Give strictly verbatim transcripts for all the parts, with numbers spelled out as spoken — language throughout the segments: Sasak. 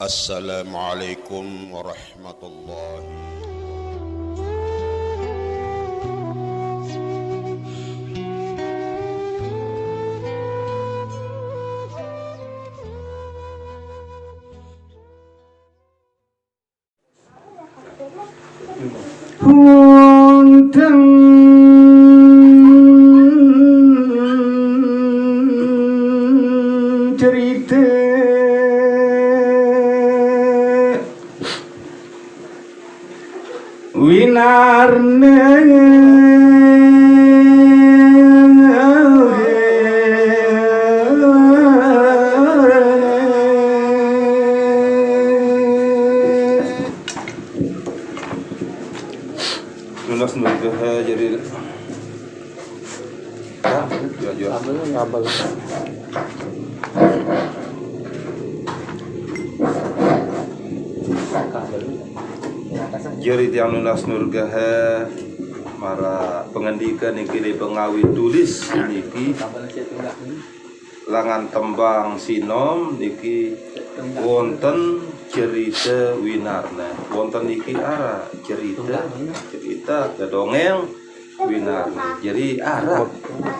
Assalamualaikum warahmatullahi. Wonten cerita Winarna. Nunas nugraha jadi. Ya, ya, ya. Jari tiang nunas nugraha mara pangandika niki di pangawit tulis niki langan tembang sinom niki wonten cerita winarna. Wonten niki ara cerita, cerita kedongeng winarna. Jadi ara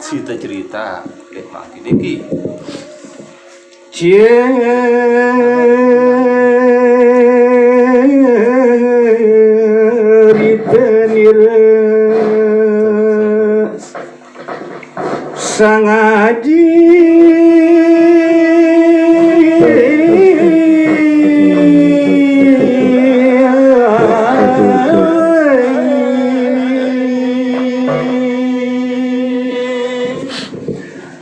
sita cerita. Oke, mangkin niki. Cerita nira sangaji.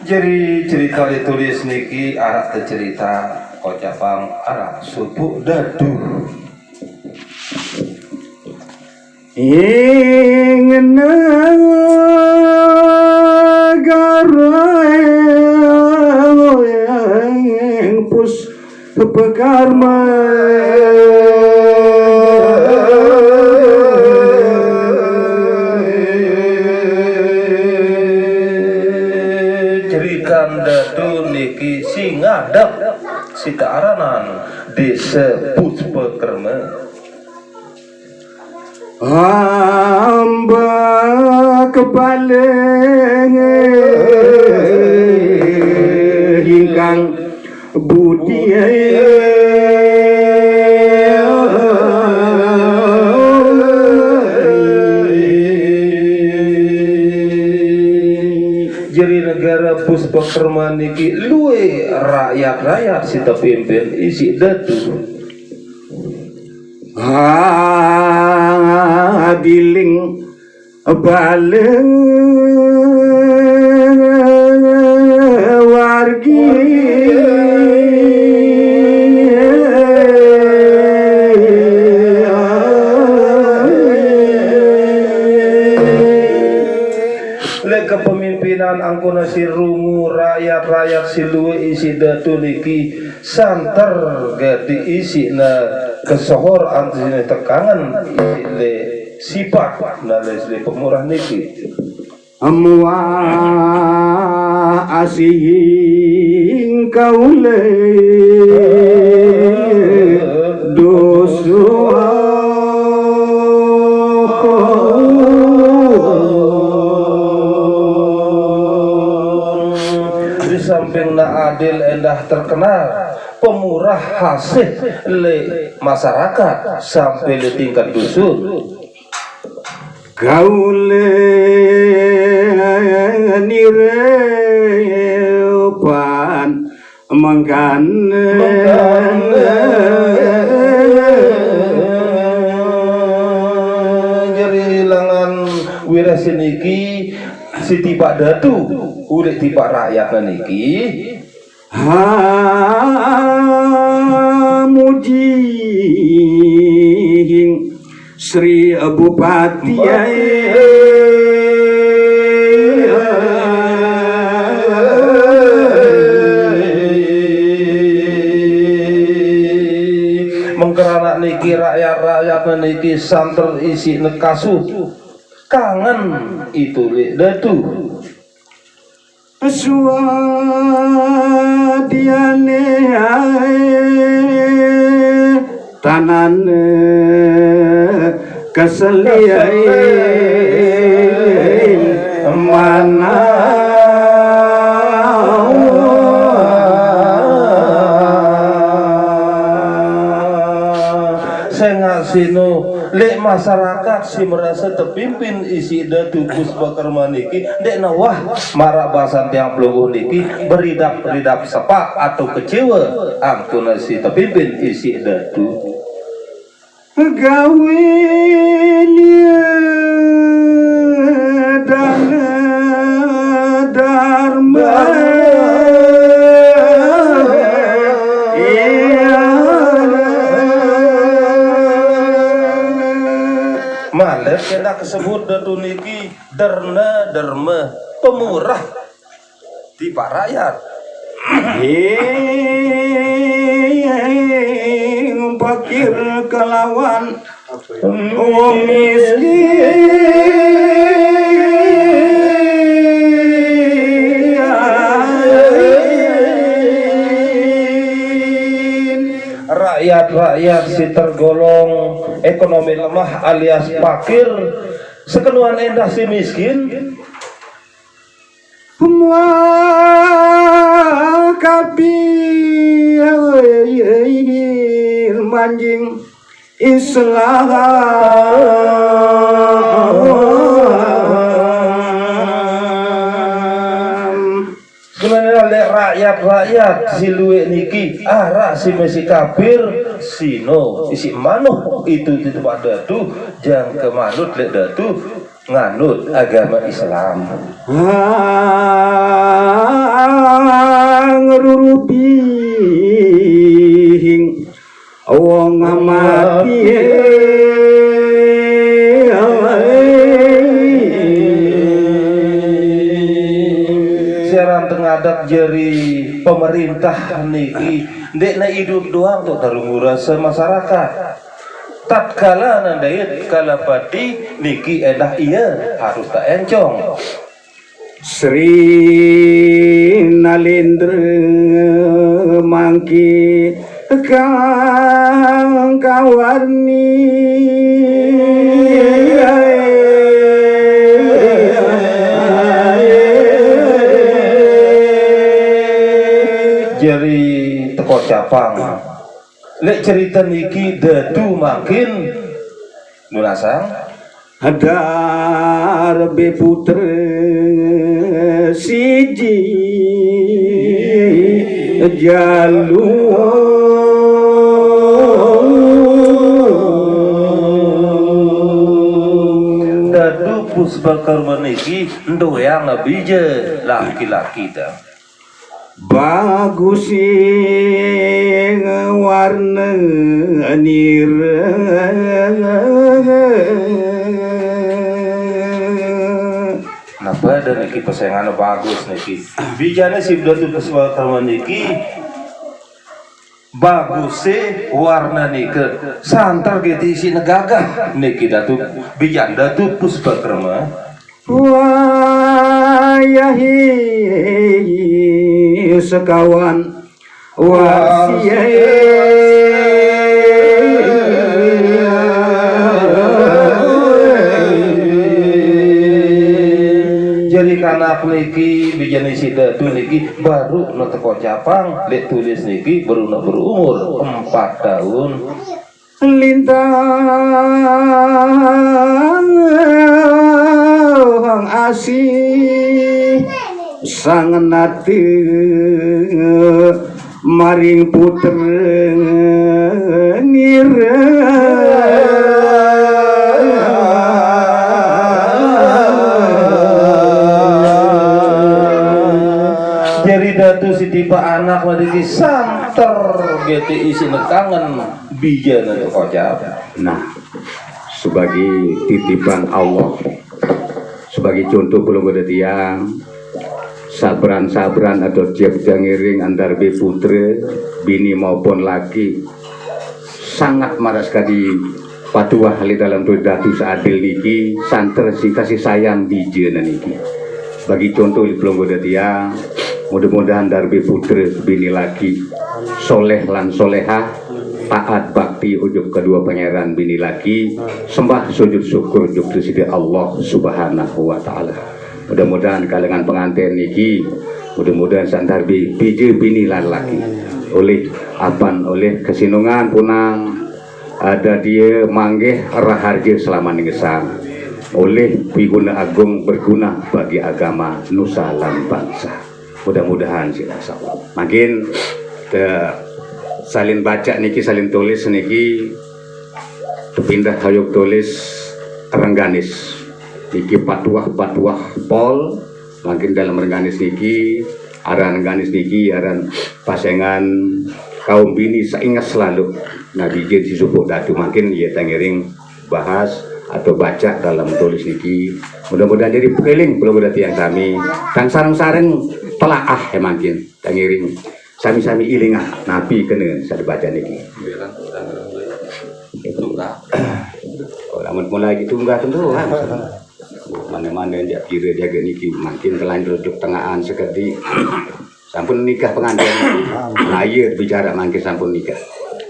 Jadi cerita ditulis niki arah cerita kocapang arah suku dadu. Ing negara ing pus pekarma. Cerita datu niki sing ngadeg sita aranan Desa Puspakerma. Hamba kepala ingkang budi. Jeri negara Puspakerma niki luwih rakyat-rakyat sita pimpin isi datu. Adiling bala wargi. Lek kepemimpinan angkuna si rungu rakyat-rakyat si luwih isi datu niki santer gati isina kesohor antusina tekangen isi le sipat nale le pemurah niki. Amuah asing kaula dosa. Di samping na adil endah terkenal, pemurah hasih le masyarakat sampai le tingkat dusun. Kaula nira pan mangkana. Mangkana. Jeri langan wireh siniki sitipak datu, ulik tipak rakyat niki. Ha, muji Sri Bupati. Mengkeranak niki rakyat-rakyat niki santer isi nekasu kangen itu le datu. Suwadiane Nane keselian mana. Sing asino, lek masyarakat sing merasa tepimpin isih Datu Puspakerma niki, ndek nawah marak basan tiang pelungguh niki beridap-ridap sepak atau kecewa angkuna sing tepimpin isih Datu. Gawe lia dana darma. Iya. Malih kena kesebut Datu niki derna derma pemurah tipak rakyat. Ing pakir kelawan wong miskin. Rakyat-rakyat si tergolong ekonomi lemah alias pakir, sekenuan endah si miskin. Semua kapir manjing Islam. Gimana lek rakyat-rakyat si luwek niki, arah si mesi kapir, sino isi manuh itu di tempat Datu, jang kemanut lek Datu nganut agama Islam. Ngerurubing wong mati. Siaran tengadak jeri pemerintah niki, ndek na hidup doang tuh terunggu rasa masyarakat. Tatkala nandait kalapati niki endah iya harus tak encong. Sri Nalindra mangki kang kawarni. Jeri teko capang. Lek cerita niki Datu mangkin nunasang. Darbe putra siji jalu. Datu Puspakerma niki nduwéang abija laki-laki ta. Bagus ing warna nira. Napa ada niki pesengane bagus niki? Bijane si Datu Puspakerma niki baguse warna nika santer geti isine gagah niki Datu, bijan Datu Puspakerma. Wayahe sekawan wasihe. Jadi kanak niki, bijane si Datu niki baru na teko capang, lek tulis niki baru na berumur empat tahun. Lintang asih sang nate maring putra nira. Jari Datu Siti Pak anak lagi santer gete isine kangen. Bijana tu kocap. Nah, sebagai titipan Allah, sebagai contoh kula badhe tiyang, sabran-sabran atau tiap jangiring antar be putra, bini maupun laki, sangat maras kadi patuah li dalam Datu Seadil niki, santer sing kasih sayang bijana niki. Bagi contoh li kula badhe tiyang, mudah-mudahan darbe putra bini laki soleh lan solehah, Taat bakti ujug kedua pangeran bini laki, sembah sujud syukur jug tu Sidi Allah Subhanahu wa Ta'ala. Mudah-mudahan kalangan pengantin niki, mudah-mudahan santar bi bini lan laki, olih apan olih kesinungan punang, ada dia manggih raharja selama ningesang, olih piguna agung berguna bagi agama nusa lan bangsa. Mudah-mudahan sila sawat. Mangkin te salin baca niki, salin tulis niki, tepindah kayuk tulis rengganis. Niki patuah-patuah pol, mangkin dalam rengganis niki, aran rengganis niki, aran pasengan kaum bini saingas selalu. Nabi jin si subuh datu mangkin ia tangiring bahas atau baca dalam tulis niki. Mudah-mudahan jadi pekeling belum ada tiang sami. Tang sareng-sareng telaah ya mangkin. Tangiring sami-sami ilingan napi kena sada baca niki. Bilang tanggal tunggah. Oh, lamun mulai gitu enggak tentu kan. Mana-mana dia kira jaga niki mungkin telanjur juk tengahan sekedi. Sampun nikah pengantin. Nah, iya bicara mangkin sampun nikah.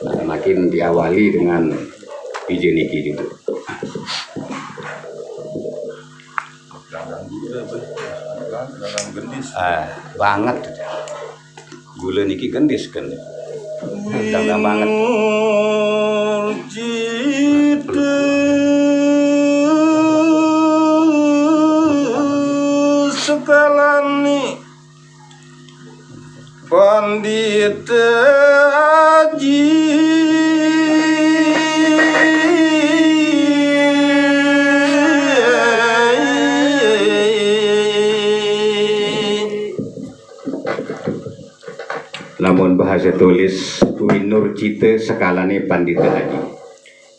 Nah, makin diawali dengan pija niki juga. Dalam gendis. Ah, banget. Gula niki gendis kan. Dalam banget. Sekalani Pandita Aji. Lamun bahasa tulis, winur cita sekalane Pandita Aji.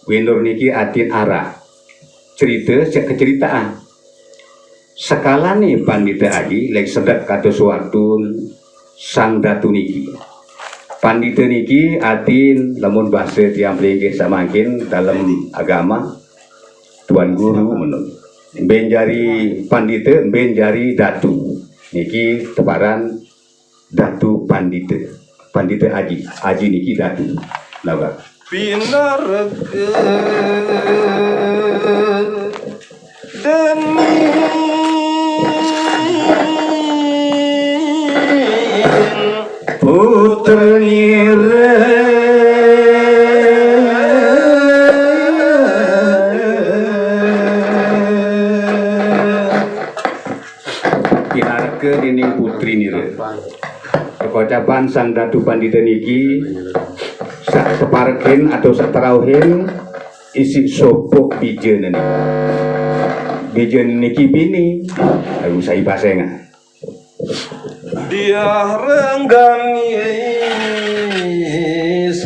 Winur niki atin arah. Cerita cek keceritaan. Sekalane Pandita Aji, lek sedek kados suartun Sang Datu niki. Pandita niki atin lamun bahasa tiang peringgih samangkin dalam agama Tuan Guru menun. Mben jari pandita, mben jari datu. Niki teparan Datu Pandita. Pandita Aji. Aji niki datu. Napa? Pinarga dening putri nira. Pinarga dening putri nira. Kekocapan Sang Datu Pandita niki sak teparekin atau sak terauhin isi sopok bijana niki. Bijana niki bini, lalu saya pasengan. Diah rengganis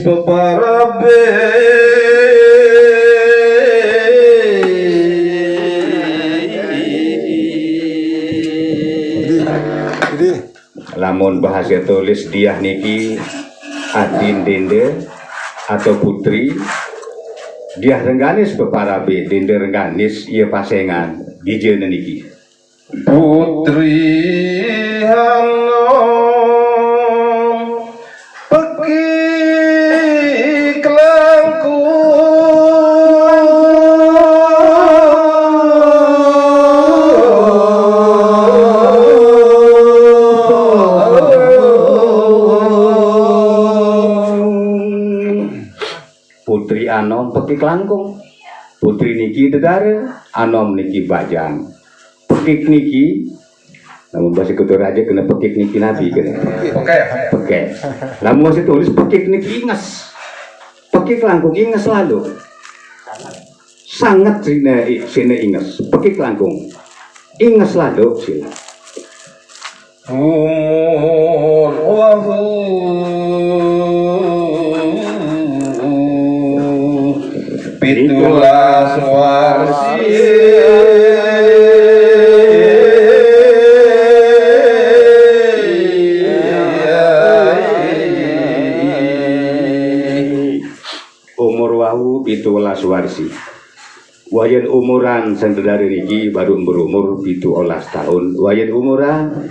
peparabe. Jadi, jadi Lamun bahasa tulis diah niki adin denda atau putri, diah rengganis peparabe denda rengganis ia pasengan bijana niki. Putri Hanom. Peki kelangkung. Putri Anom peki kelangkung. Putri niki dedara, Anom niki bajang. Pekik niki Namun basa kutu raja kena pekik niki nabi kena. Oke. Oke. Lamun basa tulis pekik niki inges. Pekik langkung inges lalu. Sangat sina sina inges. Pekik langkung inges lalu sila. Umur wahu pitulas warsi. Umur wau pitulas warsi. Wayan umuran sang dedari niki baru berumur pitulas tahun. Wayan umuran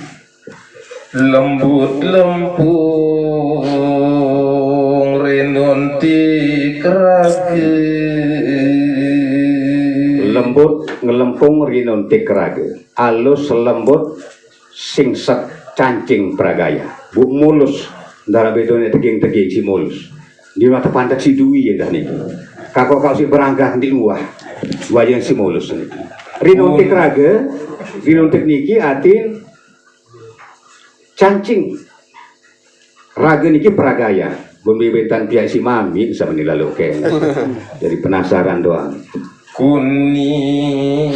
lembut lempung rindu Rinuntik raga. Lembut ngelempung rinuntik raga. Alus lembut singset cancing pragaya. Bu mulus, ndara bedone teging-teging si mulus. Di mata pantek si duwi ya dah niki. Kakok kau si berangkah ndi wah. Wayang si mulus niki. Rinuntik raga, rinuntik niki atin cancing. Raga niki pragaya. Bun bibentan pihak si mami sama ni lalu ke. Jadi penasaran doang. Kuning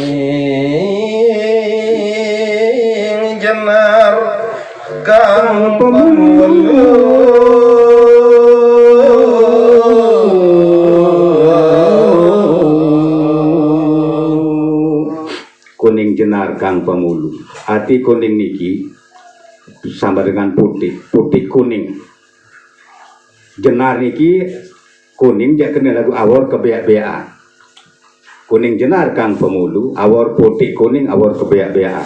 jenar kang pemulu. Kuning jenar kang pemulu. Ati kuning niki sama dengan putih, putih kuning. Jenar niki kuning jak kena lagu awor kebeak-beakan. Kuning jenar kang pemulu, awor putih kuning, awor kebeak-beakan.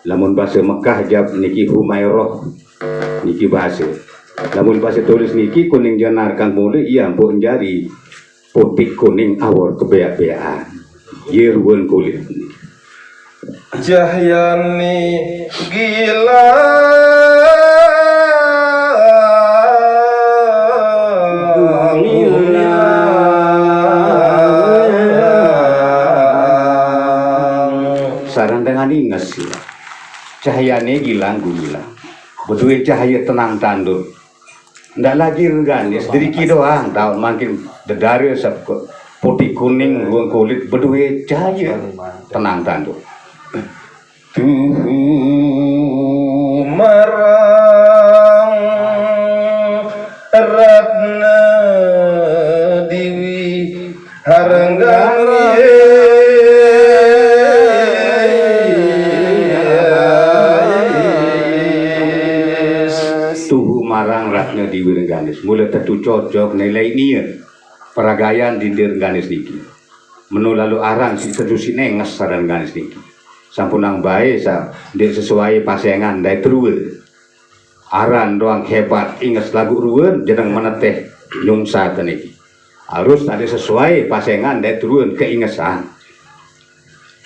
Lamun bahasa Mekah jab niki Humairah, niki bahasa. Lamun bahasa tulis niki kuning jenar kang pemulu, iya empuk jari putih kuning awor kebeak-beakan. Ye ruan kulit. Cahyane gilang-gulang. Sareng dengan inges ya. Cahyane gilang-gulang. Beduwe cahaya tenang tandur. Ndak lagi rengganis, diriki doang, taun mangkin dedare sep-, putih kuning, ruang kulit, beduwe cahaya tenang tandur. Tuhu marang Ratna Dewi Harengganis. Tuhu marang Ratna Dewi Rengganis. Mula tetu cocok nilai nia. Peragayan dinda Rengganis niki. Menu lalu aran si tetu si nenges sadan Rengganis niki. Sampunang bae sa ndik sesuai pasengan dai terue. Aran doang hebat, inges lagu ruan, jeneng meneteh nyungsat niki. Harus tadi sesuai pasengan dek turun keingesan.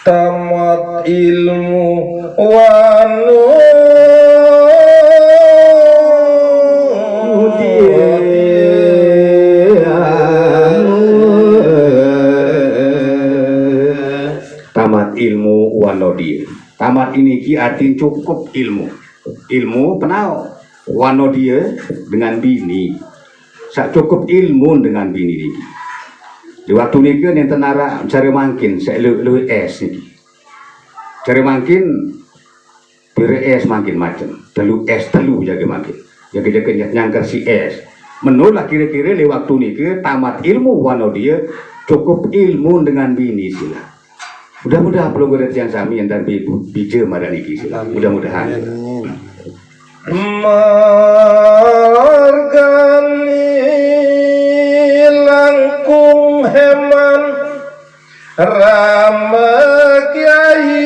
Tamat ilmu wanu Tamat ilmu wanodia. Tamat ini ki artin cukup ilmu. Ilmu penau. Wanodia dengan bini. Sak cukup ilmu dengan bini niki. Di waktu niki nenten arak cara mangkin, sak lu, lu es niki. Cara mangkin, pire es mangkin macem. Telu es, telu jaga mangkin. Jaga-jaga nyangker si es. Menurut lah kira-kira di waktu niki tamat ilmu wanodia, cukup ilmu dengan bini sila. Mudah-mudahan pelungguh tiang sami entar bi-, bija marang niki sila. Mudah-mudahan. Amin. Margani langkung heman rama kiai.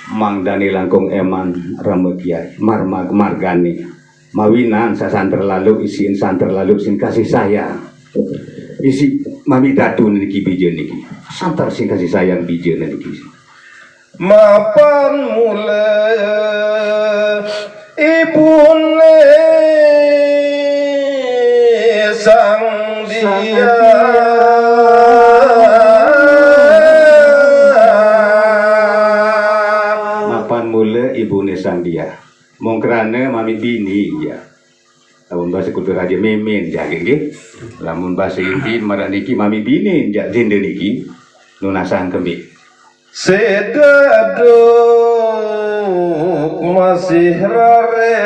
Mangdani langkung eman rama kiai. Mar-, mar-, margani. Mawinan sasanter lalu isiin santer lalu sing kasih sayang. Isi mami datu niki bija niki. Santer sing kasih sayang bija niki. Mapan mula ibune sang dia. Mapan mula ibune sang dia. Mung krana mami bini, ya. Lamun basa kultur aja mimin, ya, nggih. Lamun basa inti, marang niki mami bini, ya, dinda niki. Nunasang kembi. Sedaduk masih rare.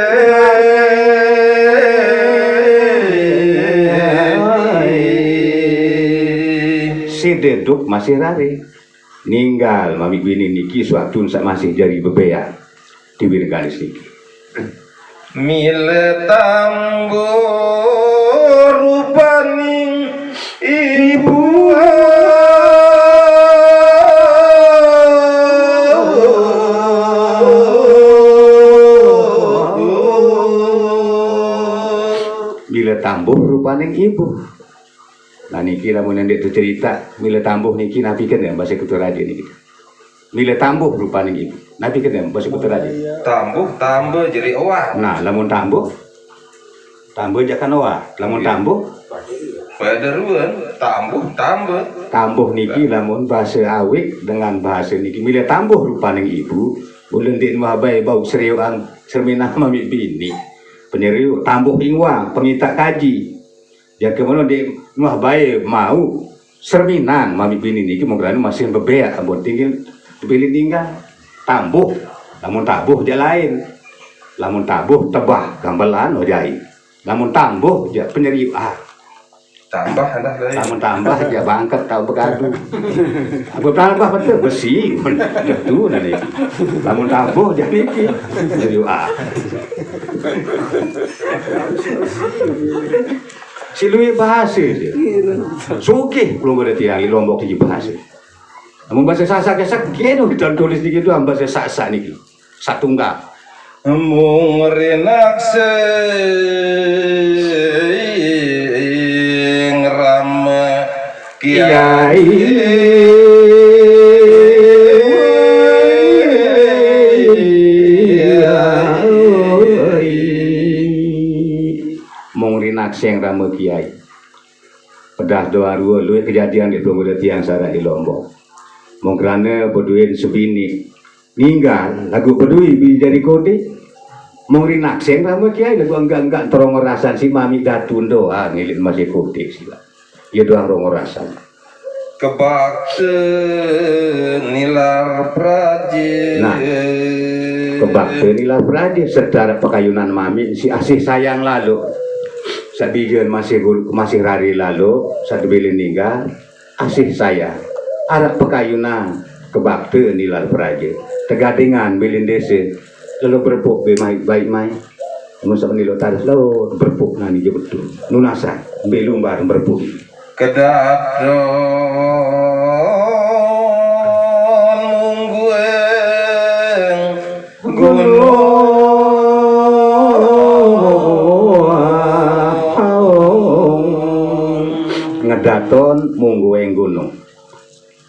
Sedaduk masih rare. Ninggal mami bini niki sewaktu sak masih jari bebean. Dewi Rengganis niki. Mila tambur rupaning ibu. Tambuh rupaning ibu. Nah, niki lamun ndeq tecerita, mila tambuh niki napi kene base Kuta Raja niki. Mila tambuh rupaning ibu. Napi kene base Kuta Raja. Tambuh, tambah, jeri owah. Nah, lamun tambuh, tambah jaq kan owah. Lamun tambuh, pada ruan, tambuh, tambah. Tambuh niki lamun base awik dengan base niki mila tambuh rupaning ibu, ulun ndeq nuah bae bau serioan serminah mamiq bini. Penyeriu, tambuh ingwang, pengitaq kaji. Jangke meno ndeq nuah bae mauq serminan mamiq bini niki mung krane masih bebeak, ampun tinggil tebilin ninggal. Tambuh, lamun tabuh jaq lain. Lamun tabuh tebah gambelan ojai. Lamun tambuh jaq penyeriu, ah. Tambah dah lain. Lamun tambah jaq bangket tau begadu. Apa tambah betul besi. Betul nani. Lamun tambuh jaq niki. Penyeriu, ah. Si luwih bahase sih. Sugih pelungguh tiang di Lombok siji bahase. Namun bahasa Sasak-Sasak geno kita tulis niki doang bahasa Sasak niki. Satunggal. Mung rinak sing rame kiai. Mung rinak sing rame kiai. Pedah doang rue luwih kejadian di pelungguh tiang sareng di Lombok. Mung krane beduin sebini ninggal, laguq beduin bini jari kodeq. Mung rinak sing rame kiai, laguq enggak-enggak terong ngerasan si mamiq datun doang ngilit masih kodeq sila. Ye doang rong ngerasan. Kebakte nilar praje. Nah, kebakte nilar praje, secara pekayunan mamiq si asih sayang lalo. Saq bijen masih gur-, masih rare lalo, saq tebilin ninggal, asih sayang. Araq pekayunan, kebakte nilar praje. Tegadingan bilin dese, lalo berepuk be mai, baik mai. Mun saq menilo tarus lo berepuk nani je betul. Nunasan, mbe lumbar berepuk. Kedaton mungguing gunung. Ngedaton mungguing gunung.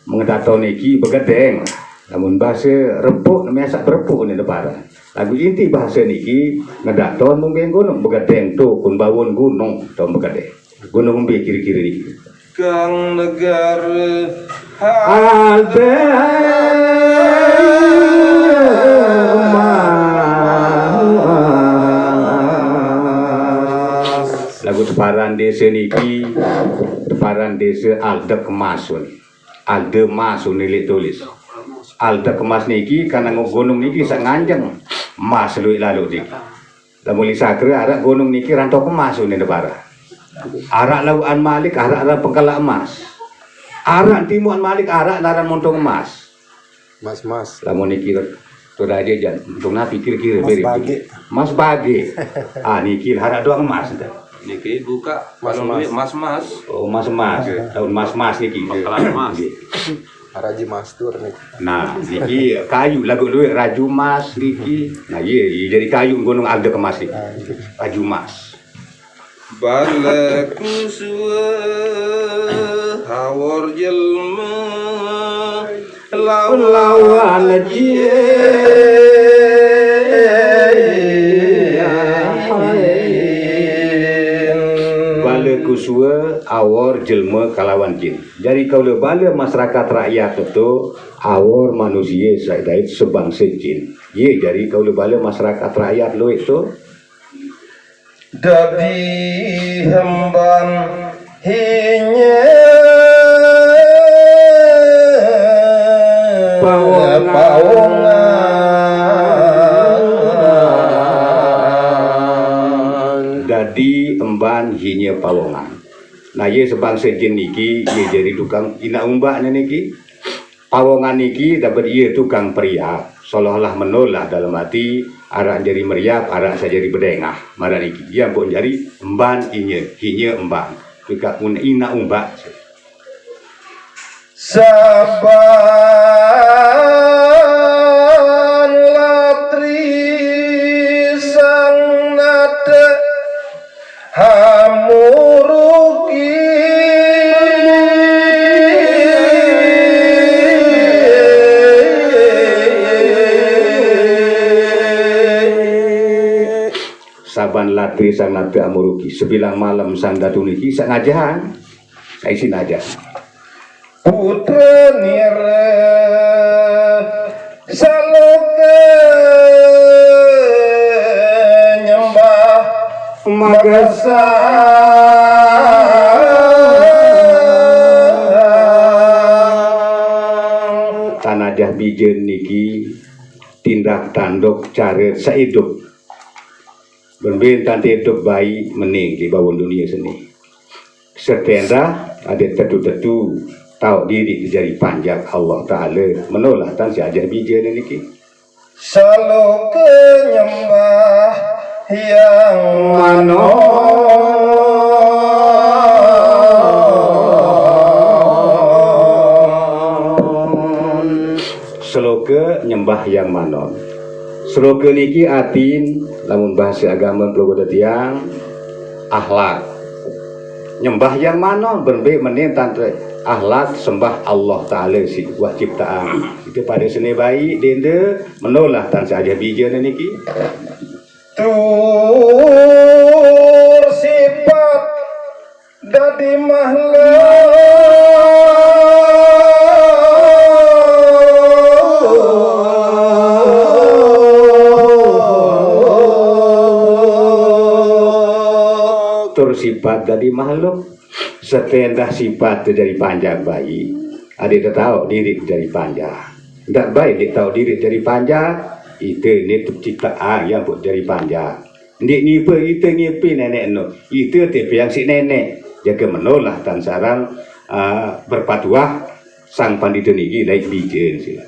Ngedaton niki begedeng. Lamun base repuk, mesaq berepuk ni deparan. Laguq inti base niki ngedaton mungguing gunung, begedeng to kun bawon gunung to begedeng. Gunung mbe kire-kire niki? Kang negare Aldemas. Laguq teparan dese niki, teparan dese Aldekemas. Aldemas unilik tulis. Aldekemas niki karena gunung niki saq nganjeng emas lueq lalo niki. Lamun Lisakre araq gunung niki Ranto Kemas unin para. Araq lauqan malik, araq, araq pengkelaq emas. Araq timuqan malik, araq laran montong emas. Mas, mas. Lamun niki Tuh aja jan, untung napi kira-kira Mas mirip. Bage. Mas Bage. Ah, niki harap doang emas. Niki buka Mas, kalau mas. Duit mas-mas. Oh, mas-mas. Oke. Tahun mas-mas niki. Bakalan mas. Nggih. Raji Mastur niki. Nah, niki kayu lagu duit Raju Mas niki. Nah, iya, iya, jadi kayu gunung ada kemas niki. Ah, iya. Raju Mas. Bale kuswa awor jelma lawan jin. Bale kuswa awor jelma kalawan jin. Jari kaula bale masyarakat rakyat tetu awor manusia saq dait sebangse jin. Ye, jari kaula bale masyarakat rakyat lueq tu. Dadi hemban hinye pawongan. Pawongan. Dadi emban hinye pawongan. Nah, ye sebangse jin niki, ye jari tukang inaq umbak niki. Pawongan niki dapet ie tukang periap, seolah-olah menolah dalam ati, araq jari meriap, araq saq jari bedengah. Maraq niki, ie ampun jari emban inye, inye emban. Tukang un-, inaq umbak. Saban latri sang nate hamu Pan latri sang nata amurugi, sebilang malem sang datu niki sak ngajahang, sak isin aja. Putra nira saloka nyembah magasang. Tan Ajah Bijen niki tindak tanduk cara saidup. Bembe tan idup bai mening di bawon dunia seni. Setenda adik tetu-tetu tau diri jari panjak Allah Ta'ala, menolah tan si Ajah Bijen niki. Saloka nyembah yang mano. Seloka nyembah yang manon. Seloka niki atin, lamun bahasa agama pelugud tiang, akhlak. Nyembah yang manon, berembe menin tante akhlak sembah Allah Ta'ala si wah ciptaan. Kita pada seni baik, denda, menolah tan si Ajah Bijen niki. Tur sifat dadi makhluk. Tur sifat dadi makhluk. Setendah sifat tu jadi panjang bayi. Adik tu tahu diri jadi panjang. Ndak baik dik tahu diri jadi panjang. Itu ni tu ciptaan yang buat jadi panjang. Ndik ngipe ite ngipi nenek nu, ite tipe yang si nenek, jaga menolah tan sarang, ah, berpatuah sang pandita niki laik bijen sila.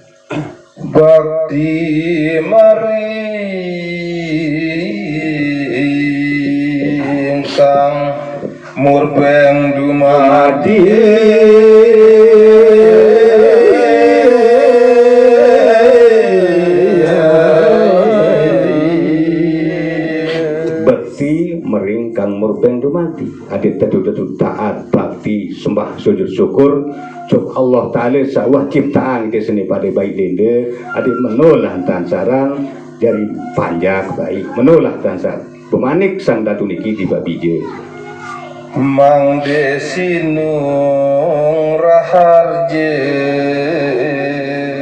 Bakti maring kang murbeng dumadi. Bekti mering kang murbeng dumadi. Adik tetu-tetu taat, bakti, sembah, sujud syukur. Cuk Allah Ta'ala sawah ciptaan kita seni pada baik denda. Adik menolah tan sarang jari panjak baik. Menolah tan sarang. Pemanik sang datu niki tiba bija. Mang Desinung Raharja.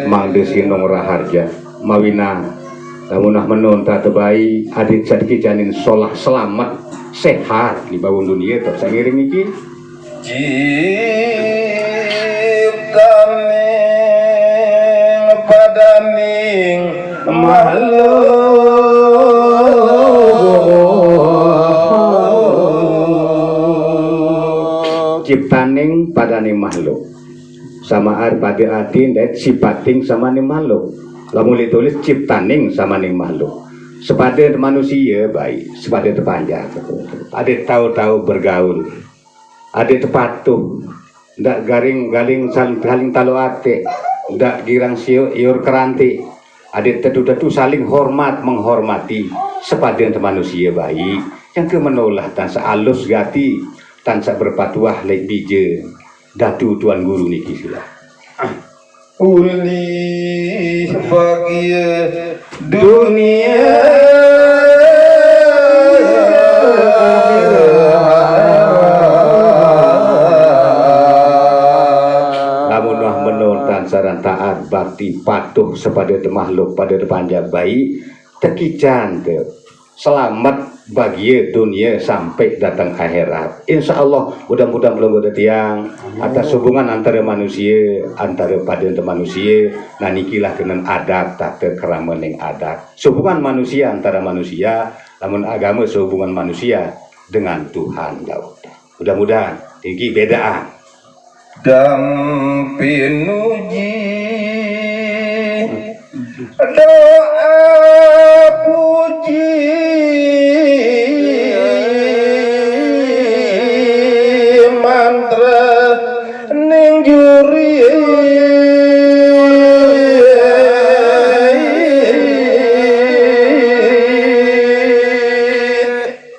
Mang Desinung Raharja. Mawinang. Lamun ah menun tata bayi, adik sadiki janin solah selamat, sehat di bawon dunia, terus sangiring niki. Ciptaning padaning makhluk. Ciptaning padaning makhluk. Samaar pada atin dait sipating samaning makhluk. Lamun ditulis ciptaning samaning makhluk. Sepada manusia baik, sepada tepanjang. Ada tahu-tahu bergaul. Ada tepatuh. Ndak garing galing saling, saling talo ate. Ndak girang siu iur keranti. Ada tetu-tetu saling hormat menghormati. Sepada manusia baik. Yang ke menolah tan sealus gati, tan seberpatuah laik bija. Datu Tuan Guru niki sila. Ulih bagia dunia. Lamun wah menun tan sarang taat bakti patuh sepada te makhluk pada te panjang baik, tekican te selamat bagia dunia sampai datang akhirat. Insya Allah, mudah-mudahan pelungguh tiang atas hubungan antara manusia, antara pada te manusia, nah nikilah kenen adat, tata kerama ning adat. Sehubungan manusia antara manusia, namun agama sehubungan manusia dengan Tuhan, jauh. Mudah-mudahan niki bedaan. Dang pinuji doa puji mantra ning juri.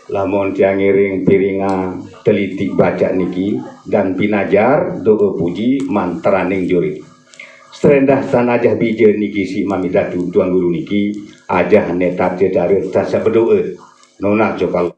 Lamun tiang ngiring piringan teliti baca niki dan pinajar doa puji mantraning juri. Serendah tan Ajah Bija niki si mami datu Tuan Guru niki, Ajah netap jedarit tan sabedoa. nona jopang